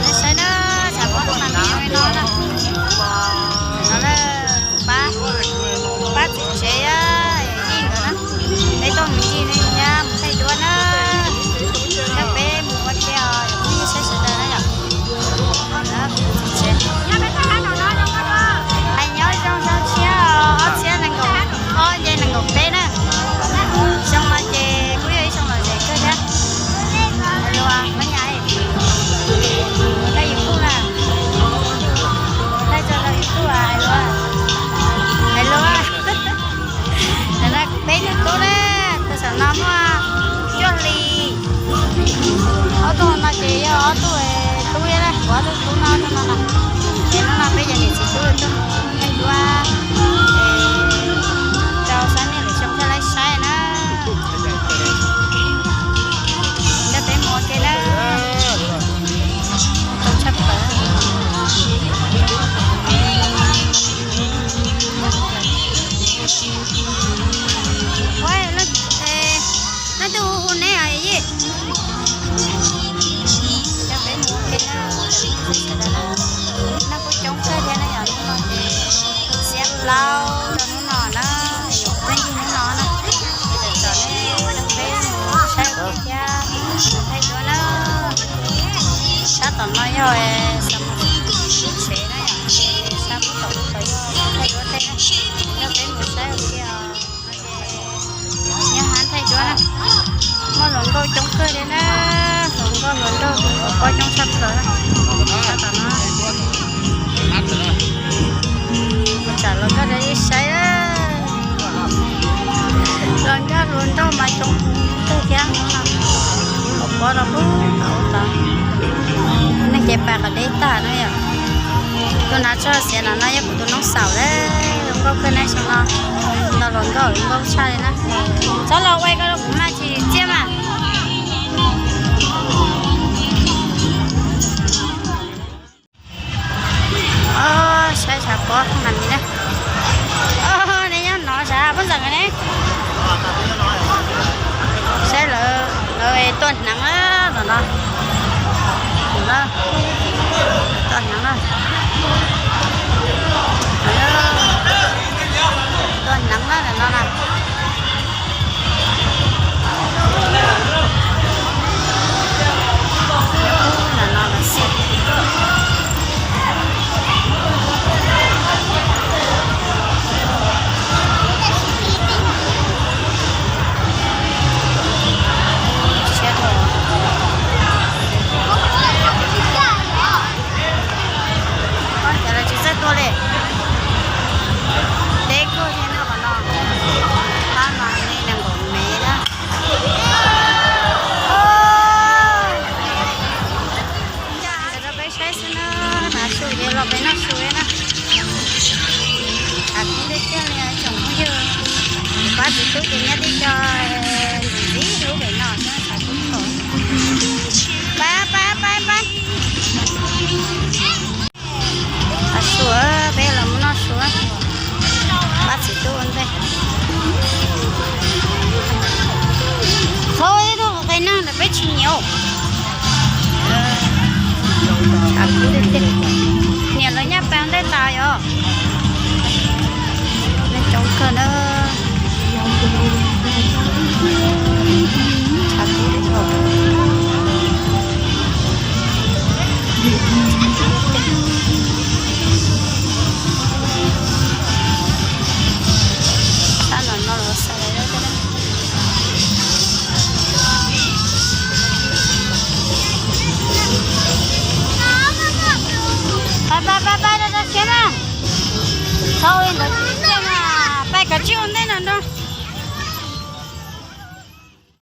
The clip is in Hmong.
Nej saib na, tshav pob tuaj mas me me no na. No na, pab, pab txiv tsev yeej nkawd na. Peb tuaj mus ncig ne, mus thaij duab na. Coj peb mus ua ke os phooj ywg sawv daws na yom. Hais nyob zoo xyoo tshiab ob txhiab nees nkaum ob nce nees nkaum peb na. Xyoo no ces kuj yog ib xyoo lom zem kawg thiab. Hais lus, koj nyab, thaij YouTube na, thaij tso rau YouTube hais lus, hais lus. Ntawm no kuv peb tug tub na, tus saum no muaj cuaj hli. Ob tug no ces yog ob tug tub thiab na, kuv ob tug tub no no na. Ces hnub no peb cov niam txiv tub tuaj mus thaij duab rau sab niaj lwm xyoo thiaj li saib na. Coj peb mus ua ke na. Tau tshaj plaws. Leej twg hu hu neb os yij? Coj peb mus ua ke na. Noj kuj coob kawg thiab na yom, hnub no ces xiab plaub rau hnub no na, yuav peb ncig hnub no na. Ces txawm nej coj peb mus saib ua ke thiab thaij duab na. Sab tom no yog xa mus tsev na yom, sab pub tom ub yog thaij duab tej na. Coj peb mus saib ua ke os. Nyob hab thaij duab na. Muaj hluas nkauj coob kawg li na, hluas nkauj hluas nraug hluas pob coob tshaj plaws na. Sab tom no, mus tsam hluas nkauj rau ib saib. Hluas nkauj hluas nraug mas coob kawg thiab no. Hluas pob rau pub tau tod. Neeg ces pais qhov deb tag na yom. Tus hnav tsho xiav no no yog kuv tus noob xaum lawm, zoo nkauj kawg na xyoo no. Ntau hluas nkauj nkauj tshaj li na. Txhob los ua ko rau kuv mas tsis txiaj mas. Saib tshav pob mas mi na. Nej nyob no sav puab ntxeem ne. Saib lawv, lawv tuaj hneev na, tom no. Tuaj hneev na. Tuaj hneev na, tom no na. Cov lawv tsis txawj tua li. Deb kawg thiab no qhov no. Pab mas nees nkaum mev na. Rau peb saib xwb na, hnav su ces los peb noj su na. Tshav kub tiag tiag li tsoom phooj ywg. Pab txiv tub ces nyob tib co ntxim ntxim lub pem no xwb tshav kub kawg. Pab pab pab pab. Hnav su, peb los mus noj su. Pab txiv tub ua ntej. Thaub ib tug qe nag ntawm peb tsis nyiam. Tshav kub tiag tiag. Niam lawv nyaj pes ntej tas yom. Neeg coob kawg na.